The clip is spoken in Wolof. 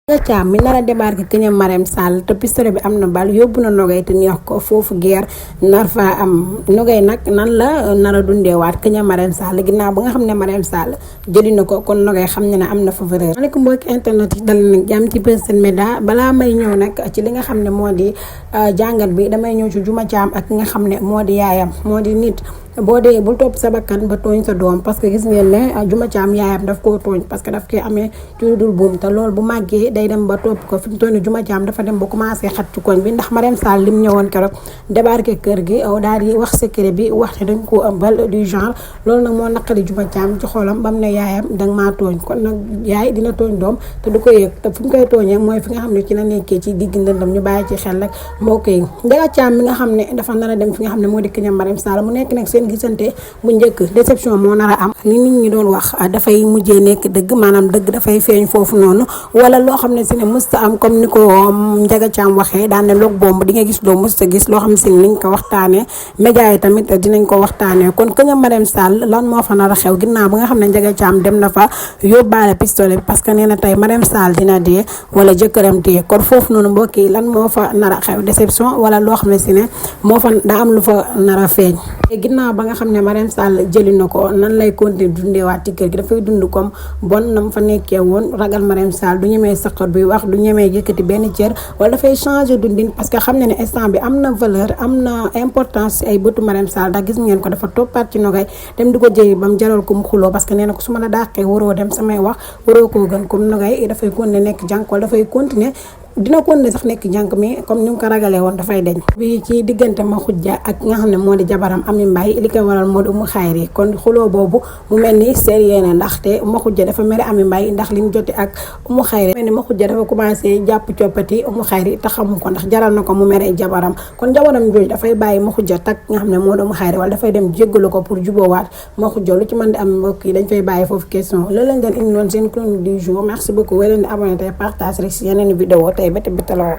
Thiam mi nar a débarqué këñam Marème Sall te pistolet bi am na bal yóbbu na Nogay te neex ko foofu guerre nar fa am Nogay nag nan la nar a dundeewaat këñam Marème Sall ginnaaw ba nga xam ne Marème Sall jëli na ko kon Nogay xam ne ne am na fa valeur. maaleykum mbokki internet yi dal nag jàmm ci Buzz Media balaa may ñëw nag ci li nga xam ne moo di jàngat bi damay ñëw ci Diouma Thiam ak ki nga xam ne moo di yaayam moo di nit boo dee bul topp sa bakkan ba tooñ sa doom parce que gis ngeen ne Diouma Thiam yaayam daf koo tooñ parce que daf koy amee ci dul buum te loolu bu màggee day dem ba topp ko fi mu toll nii Diouma Thiam dafa dem ba commencé xat ci koñ bi ndax Marème Sall lim ñëwoon keroog débarqué kër gi daal di wax secret bi wax ne dañ koo ëmbal du genre loolu nag moo naqari Diouma Thiam ci xolam bam ne yaayam danga maa tooñ kon nag yaay dina tooñ doom te du ko yëg te fu ñu koy tooñee mooy fi nga xam ne ci la nekkee ci digg ndëndam ñu bàyyi ci xel rek moo koy Ndiaga Thiam mi nga xam ne dafa nar a dem fi nga xam ne moo di këñam Marème Sall mu nekk nag seen gisante bu njëkk déception moo nar a am li nit ñi doon wax dafay mujjee nekk dëgg maanaam dëgg dafay feeñ foofu noonu wala loo xam ne si ne mësta am comme ni ko Ndiaga Thiam waxee daan ne loog bomb di nga gis loo mësta gis loo xam ne si ne nañ ko waxtaanee média yi tamit dinañ ko waxtaanee kon këñam Marème Sall lan moo fa nar a xew ginnaaw ba nga xam ne Ndiaga Thiam dem na fa yóbbaale pistolet bi parce que nee na tey Marème Sall dina dee wala jëkkëram dee kon foofu noonu mbokk yi lan moo fa nar a xew déception wala loo xam ne si ne moo fa daa am lu fa nar a feeñ ginnaaw ba nga xam ne Marème Sall jëli na ko nan lay continuer dundeewaat ci kër gi dafay dund comme bon na mu fa nekkee woon ragal Marème Sall du ñemee saqat buy wax du ñemee yëkkati benn cër wala dafay changer dundin parce que xam ne ne instant bi am na valeur am na importance ay bëtu Marème Sall ndax gis ngeen ko dafa toppaat ci Nogay dem di ko jëyi ba mu jaral ko mu xuloo parce que nee na ko su ma la dàqee waroo dem samay wax waroo koo gën comme Nogay dafay continuer nekk jànk wala dafay continuer dina ko ne sax nekk jànk mi comme ni mu ko ragalee woon dafay deñ bi ci diggante ma xujja ak nga xam ne moo di jabaram Ami Mbaye li ko waral moo di Umu Xayri kon xuloo boobu mu mel ni sérieux na ndaxte ma xujja dafa mere Ami Mbaye ndax li mu jote ak Umu Xayri mel ni ma xujja dafa commencé jàpp coppati Umu Xayri te xamu ko ndax jaral na ko mu mere jabaram kon jabaram jooju dafay bàyyi ma xujja tak nga xam ne moo di Umu Xayri wala dafay dem jéggalu ko pour jubóowaat ma xujja lu ci mën di am mbokk yi dañ fay bàyyi foofu question loolu lañ leen indi loon seen chronique du jour merci beaucoup wéy leen di abonné tey partage rek si yeneen vidéo tey bete bi taloo